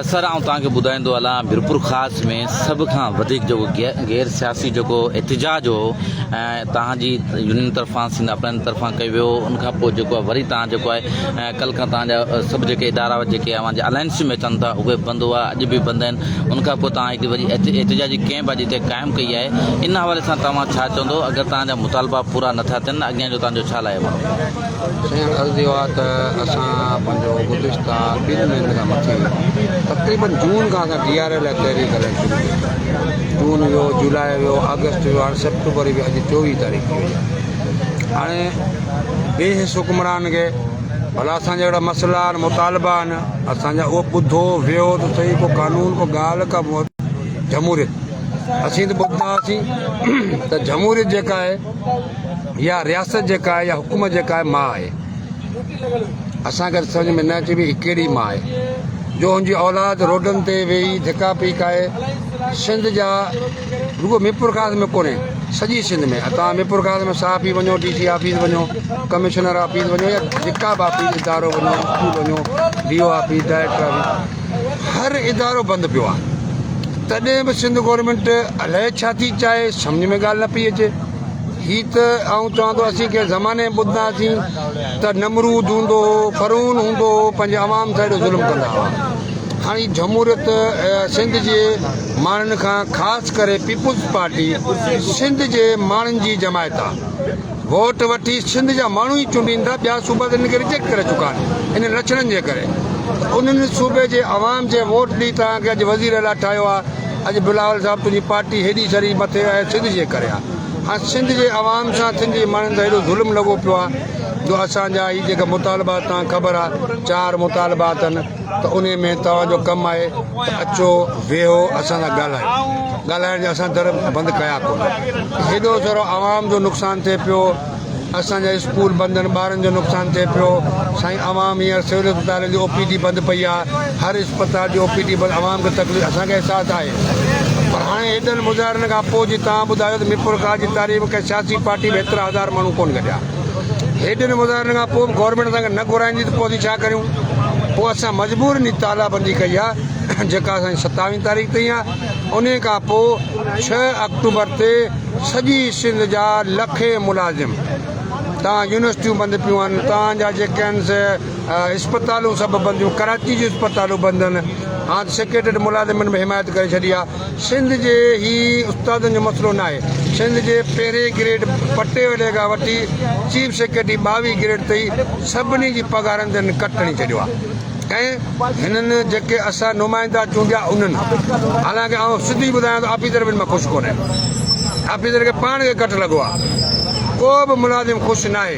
سر آئون توهان کي ٻڌائيندو هلان ميرپورخاص ۾ سڀ کان وڌيڪ جيڪو غير سياسي جيڪو احتجاج هو ۽ توهان جي يونين طرفان سنڌ اپلائن طرفان ڪيو ويو ان کان پوء جيڪو آهي وري توهان جيڪو آهي ڪل کان توهان جا سڀ جيڪي ادارا جيڪي اوهان جي الائنس ۾ اچن ٿا اهي بند هئا اڄ به بند آهن ان کان پوء توهان هڪ وري احتجاجي ڪئمپ اڄ هتي قائم ڪئي آهي ان حوالي سان توهان ڇا چوندو اگر توهان جا مطالبا پورا نٿا ٿين اڳيان جو توهان جو ڇا لاء عمل هوندو؟ سائين عرض اهو آهي ته اسان پنهنجو گذشته ٻن مهينن کان مٿي تقريبن جون کان اسان ڊي آر اي لاء تحريڪ هلائڻ شروع ڪئي جون ويو جولاء ويو آگسٽ ويو هاڻي سيپٽمبر ويو اڄ 24 تاريخ ٿي وئي آهي هاڻي بي حس حڪمران کي ڀلا اسان جا اهڙا مسئلا آهن مطالبا آهن اسان جا اهو ٻڌو ويو ته صحيح ڪو قانون ڪو ڳالهه ڪا جمهوريت اسين ته ٻڌندا هئاسين ته جمهوريت جيڪا آهي يا رياست جيڪا آهي يا حڪومت جيڪا آهي ماء آهي. اسان کي سمجهه ۾ نه اچي پئي هي ڪهڙي ماء آهي جو هن جي اولاد روڊن تي ويهي ڌڪا پئي کائي. سنڌ جا رڳو ميرپورخاص ۾ ڪونهي سڄي سنڌ ۾ توهان ميرپورخاص ۾ صحافي وڃو ڊي سي آفيس وڃو ڪمشنر آفيس وڃو يا جيڪا به آفيس ادارو وڃو اسڪول وڃو D O office director office هر ادارو بند پيو آهي تڏهن به سنڌ گورنمينٽ الائي ڇا ٿي چاهي سمجهه ۾ ڳالهه نه پئي اچي. هي ته آئون چوان ٿو اسين ڪنهن زماني ۾ ٻڌندا هئاسين ته نمرود هوندو هو، فرعون هوندو هو، پنهنجي عوام سان ايڏو ظلم ڪندا هئا. هاڻي هي جمهوريت سنڌ جي ماڻهن کان خاص ڪري پيپلز پارٽي سنڌ جي ماڻهن جي جماعت آ. ووٽ وٺي سنڌ جا ماڻهو ئي چونڊين ٿا، ٻيا صوبا ته انهن کي رجيڪٽ ڪري چڪا آهن انهن لڇڻن جي ڪري. ته انهن صوبي جي عوام جي ووٽ ڏئي توهان کي اڄ وزير اعليٰ ٺاهيو آ. اڄ بلاول صاحب تنهنجي پارٽي هيڏي سري مٿي آهي سنڌ جي ڪري آ. هاڻ سنڌ جي عوام سان سنڌ جي ماڻهن سان ايڏو ظلم لڳو پيو آ جو اسان جا هي جيڪا مطالبا توهان کي خبر آ چار مطالبا اٿن ته انهي ۾ توهان جو ڪم آهي ته اچو ويهو اسان سان ڳالهايو ڳالهائڻ جا اسان در بند ڪيا ڪونه هيڏو سارو عوام جو نقصان ٿئي پيو اسان جا اسڪول بند آهن ٻارن جو نقصان ٿئي پيو سائين عوام هينئر سول اسپتالن جي او پي ڊي بند پئي آهي هر اسپتال جي او پي ڊي بند عوام کي تڪليف اسان کي احساس آهي پر هاڻي هيڏن مظاهرن کان پوء جي توهان ٻڌايو ته ميرپورخاص جي تاريخ ۾ ڪنهن سياسي پارٽي ۾ ايترا هزار ماڻهو ڪونه گڏيا هيڏن مظاهرن کان پوء به گورنمينٽ اسان کي نه گهرائيندي ته پوء اسين ڇا ڪريون پوء اسان مجبور انهي تالا بندي ڪئي آهي جيڪا اسان جي ستاويهه تاريخ تائين آهي انهي کان پوء ڇهه آڪٽوبر تي سڄي سنڌ جا لکين ملازم تان يونيورسٽيون بند پيون آهن تان جا جيڪي آهن سي اسپتالون سڀ بند ٿيون ڪراچي جون اسپتالون بند آهن هاڻ ته سيڪريٽريٽ ملازمن به حمايت ڪري ڇڏي آهي سنڌ جي هي استادن جو مسئلو نه آهي سنڌ جي پهرين گريڊ پٽيوالي کان وٺي چيف سيڪريٽري 22 گريڊ تائين سڀني جي پگهارن تي ڪٽ هڻي ڇڏيو آهي ۽ هنن جيڪي اسان نمائندا چونڊيا انهن حالانڪه آئون سڌي ٻڌايان ته آفيسر به ان مان خوش ڪونهي آفيسر کي پاڻ کي ڪٽ لڳو آهي ڪو به ملازم خوش ناهي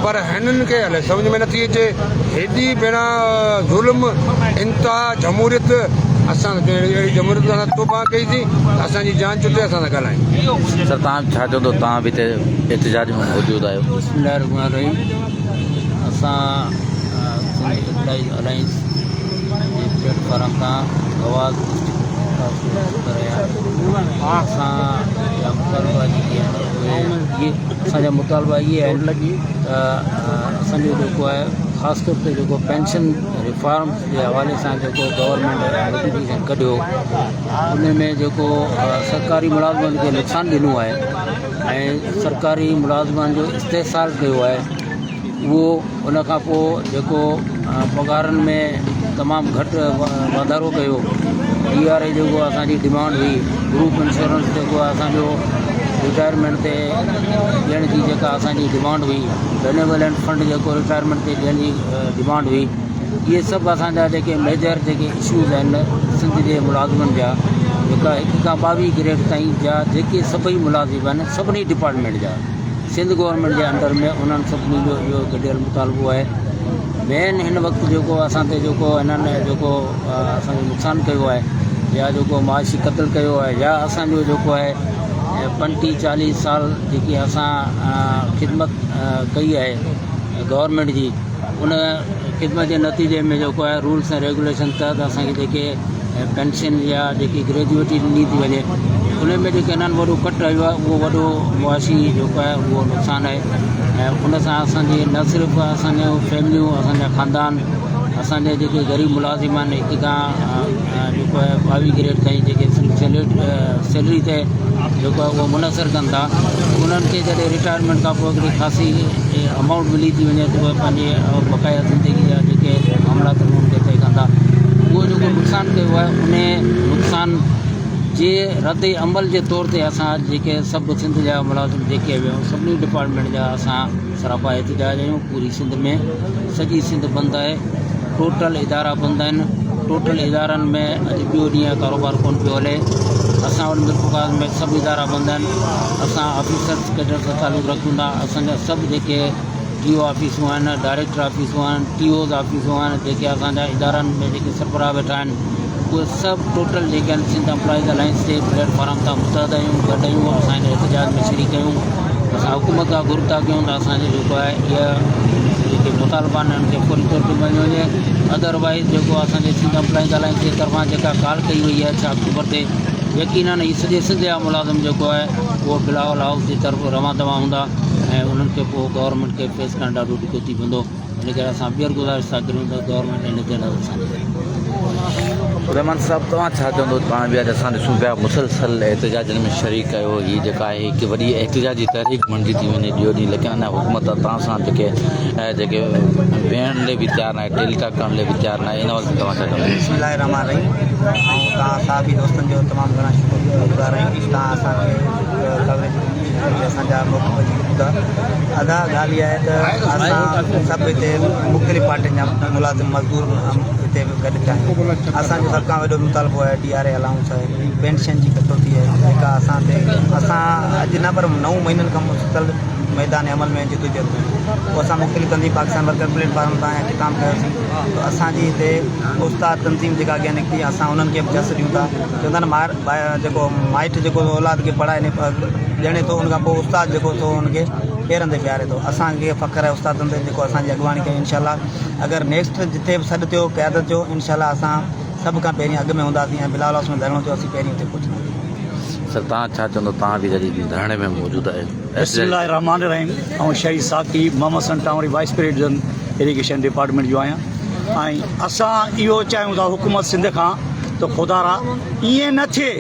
پر هنن کي الائي سمجهه ۾ نٿي اچي هيڏي ڀيڻا ظلم انتها جمهوريت اسان ته اهڙي جمهوريت اسان توبه ڪئي سين ته اسان جي جان ڇٽي اسان سان ڳالهائين. سر توهان ڇا چوندو توهان به هتي احتجاج ۾ موجود آهيو. بسم الله الرحمن الرحيم اسان سنڌ ايمپلائيز الائنس جي پليٽ فارم تان گواز ڊسٽرڪٽ ڪري رهيا آهيون اسان جا مطالبا جيڪي آهن اهي اسان جا مطالبا اهي آهن ته اسان جو جيڪو آهي خاص طور تي جيڪو پينشن ريفارمس جي حوالي سان جيڪو گورنمينٽ نوٽيفڪيشن ڪڍيو ان ۾ جيڪو سرڪاري ملازمن کي نقصان ڏنو آهي ۽ سرڪاري ملازمن جو استحصال ڪيو آهي اهو ان کان پوء جيڪو پگهارن ۾ تمام گهٽ واڌارو ڪيو ڊي آر اي جيڪو اسان جي ڊمانڊ هئي گروپ انشورنس جيڪو اسان جو رٽائرمينٽ تي ڏيڻ جي جيڪا اسان جي ڊمانڊ هئي بينيولنٽ فنڊ جيڪو رٽائرمينٽ تي ڏيڻ جي ڊمانڊ هئي اهي سڀ اسان جا جيڪي ميجر جيڪي اشوز آهن سنڌ جي ملازمن جا جيڪا هڪ کان 22 گريڊ تائين جا جيڪي سڀئي ملازم آهن سڀني ڊپارٽمينٽ جا سنڌ گورنمينٽ جي انڊر ۾ انهن سڀني جو اهو گڏيل مطالبو آهي مين هن وقت جيڪو اسان تي جيڪو هنن جيڪو اسان جو نقصان ڪيو آهي يا جيڪو معاشي قتل ڪيو آهي يا اسان جو جيڪو آهي 35 40 سال جيڪي اسان خدمت ڪئي آهي گورنمينٽ جي ان خدمت جي نتيجي ۾ جيڪو آهي رولس ۽ ريگوليشن تحت اسان کي جيڪي پينشن يا جيڪي گريجوئٽي ڏني ٿي وڃي ان ۾ جيڪي هنن وڏو ڪٽ آيو آهي اهو وڏو معاشي جيڪو آهي اهو نقصان آهي ۽ ان سان اسانجي نه صرف اسانجو فيمليون اسانجا خاندان اسانجا جيڪي غريب ملازم آهن هڪ کان جيڪو آهي ٻاويهه گريڊ تائين جيڪي سيلري تي جيڪو آهي اهو منحصر ڪن ٿا انهن کي جڏهن رٽائرمينٽ کان پوء هڪڙي خاصي امائونٽ ملي ٿي وڃي ته اهي پنهنجي بقايا زندگي جا جيڪي معاملات آهن انهن کي طئي ڪن ٿا اهو جيڪو نقصان ڪيو آهي ان نقصان جي رد عمل جي طور تي اسان اڄ جيڪي سڀ سنڌ جا ملازم جيڪي به آهيون سڀني ڊپارٽمينٽ جا اسان سراپا احتجاج آهيون پوري سنڌ ۾ سڄي سنڌ بند آهي ٽوٽل ادارا بند آهن ٽوٽل ادارن ۾ اڄ ٻيو ڏينهن ڪاروبار ڪونه پيو هلي اسان وٽ ميرپورخاص ۾ سڀ ادارا بند آهن اسان آفيسرس ڪيڊر سان تعلق رکون ٿا اسان جا سڀ جيڪي ڊي او آفيسون آهن ڊائريڪٽر آفيسون آهن ٽي اوز آفيسون آهن جيڪي اسان جا ادارن ۾ جيڪي سربراهه ويٺا آهن اهي سڀ ٽوٽل جيڪي آهن سنڌ امپلائيز الائنس جي پليٽ فارم تان متحد آهيون گڏ آهيون اسان هن احتجاج ۾ شريڪ آهيون اسان حڪومت کان گهر ٿا ڪيون ته اسان جو جيڪو آهي اها جيڪي مطالبا آهن انهن کي فوري طور تي مڃيو وڃي ادروائز جيڪو اسان جي سنڌ امپلائيز الائنس جي طرفان جيڪا ڪال ڪئي وئي آهي ڇهه آڪٽوبر تي يقينن هي سڄي سنڌ جا ملازم جيڪو آهي اهو بلاول هائوس جي طرف روان دوان هوندا ۽ انهن کي پوء گورنمينٽ کي فيس ڪرڻ ڏاڍو ڏکيو ٿي پوندو ان ڪري اسان ٻيهر گذارش ٿا ڪريون ته گورنمينٽ ان تي نظر ثاني ڪري. رحمان صاحب توهان ڇا چوندو پاڻ به اڄ اسان ڏسون پيا مسلسل احتجاجن ۾ شريڪ آهيو هي جيڪا آهي هڪ وڏي احتجاجي تحريڪ بڻجي ٿي وڃي ڏينهون ڏينهن ليڪن اڃا حڪومت توهان سان جيڪي جيڪي ويهڻ لي به تيار ناهي ٽيلي ٽاڪ ڪرڻ لي به تيار ناهي ان حوالي سان توهان ڇا چوندو. بسم الله الرحمٰن الرحيم آئون توهان صحافي دوستن جو تمام گهڻا شڪر گذار آهيان توهان اسان کي ڪوريج ڏني ۽ اسان جا موقف جيڪي ٻڌا ادا ڳالهه اها آهي ته اسان سڀ هتي مختلف پارٽين جا ملازم مزدور هتي گڏ ٿيا آهيون اسان جو سڀ کان وڏو مطالبو آهي ڊي آر اي الائونس آهي پينشن جي ڪٽوتي آهي جيڪا اسان تي اسان اڄ نه پر نو مهينن کان مسلسل ميدان عمل ۾ جدوجهد ۾ پوء اسان مختلف تنظيم پاڪستان ورڪر پليٽ فارم تان يا ڪتان ڪيوسين ته اسان جي هتي استاد تنظيم جيڪا اڳيان نڪتي اسان انهن کي به جس ڏيون ٿا چوندا آهن مار جيڪو مائٽ جيڪو اولاد کي پڙهائي ڄڻي ٿو ان کان پوء استاد جيڪو ٿو ان کي پيرن تي بيهاري ٿو اسان کي فخر آهي استادن تي جيڪو اسان جي اڳواڻي ڪئي انشاء الله اگر نيڪسٽ جتي به سڏ ٿيو قيادت جو انشاء الله اسان سڀ کان پهرين اڳ ۾ هونداسين ۽ بلاول هائوس ۾ ڌرڻو ٿيو اسين پهرين اتي پهچنداسين. سر توهان ڇا چوندو توهان به جڏهن ڌرڻي ۾ موجود آهيو. بسم الله الرحمٰن الرحيم آئون Shaheed Saqi Muhammad Hassan Tanwari vice president irrigation department جو آهيان ۽ اسان اهو چاهيون ٿا حڪومت سنڌ کان ته خدارا ائين نه ٿئي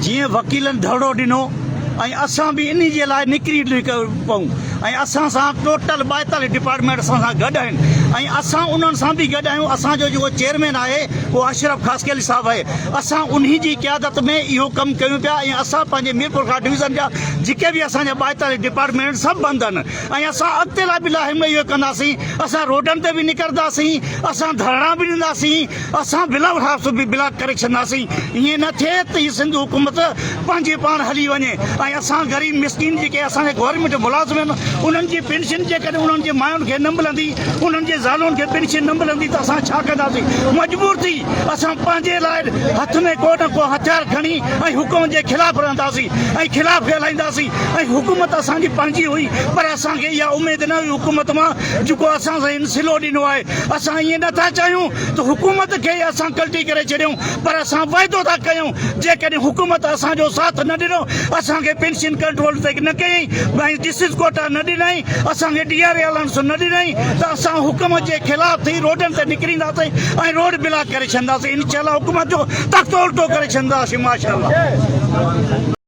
جيئن وڪيلن ڌرڻو ڏنو ۽ اسان به انهي جي لاء نڪري پئون ۽ اسان سان ٽوٽل 42 ڊپارٽمينٽ اسان سان گڏ آهن ۽ اسان انهن سان به گڏ آهيون اسان جو جيڪو چيئرمين آهي اهو اشرف خاصخيلي صاحب آهي اسان انهي جي قيادت ۾ اهو ڪم ڪيون پيا ۽ اسان پنهنجي ميرپورخاص ڊويزن جا جيڪي به اسان جا 42 ڊپارٽمينٽ سڀ بند آهن ۽ اسان اڳتي لاء به لاهه ۾ اهو ڪنداسين اسان روڊن تي به نڪرنداسين اسان ڌرڻا به ڏينداسين اسان بلاول هائوس به بلاڪ ڪري ڇڏنداسين ائين نه ٿئي ته هي سنڌ حڪومت پنهنجي پاڻ هلي وڃي ۽ اسان غريب مسڪين جيڪي اسان جا گورنمينٽ ملازم آهن انهن جي پينشن جيڪڏهن انهن جي ماين کي نه ملندي انهن جي زالن کي پينشن نه ملندي ته اسان ڇا ڪنداسين مجبور ٿي اسان پنهنجي لاء هٿ ۾ ڪو نه ڪو هٿيار کڻي ۽ حڪومت جي خلاف رهنداسين ۽ خلاف ڳالهائينداسين ۽ حڪومت اسان جي پنهنجي هئي پر اسان کي اها اميد نه هئي حڪومت مان جيڪو اسان سان هن صلو ڏنو آهي اسان ائين نه ٿا چاهيون ته حڪومت کي ئي اسان ڪلٽي ڪري ڇڏيون پر اسان واعدو ٿا ڪيون جيڪڏهن حڪومت اسان جو ساٿ نه ڏنو اسان کي پينشن ڪنٽرول تي نه ڪيائين ۽ ڊسز ڪوٽا نه ڏنائين اسان کي ڊي آر اي الائونس نه ڏنائين ته اسان حڪومت جي خلاف ٿي روڊن تي نڪرينداسين ۽ روڊ بلاڪ ڪري ڇڏنداسين انشاء الله حڪومت جو تختو الٽو ڪري ڇڏنداسين ماشاء الله.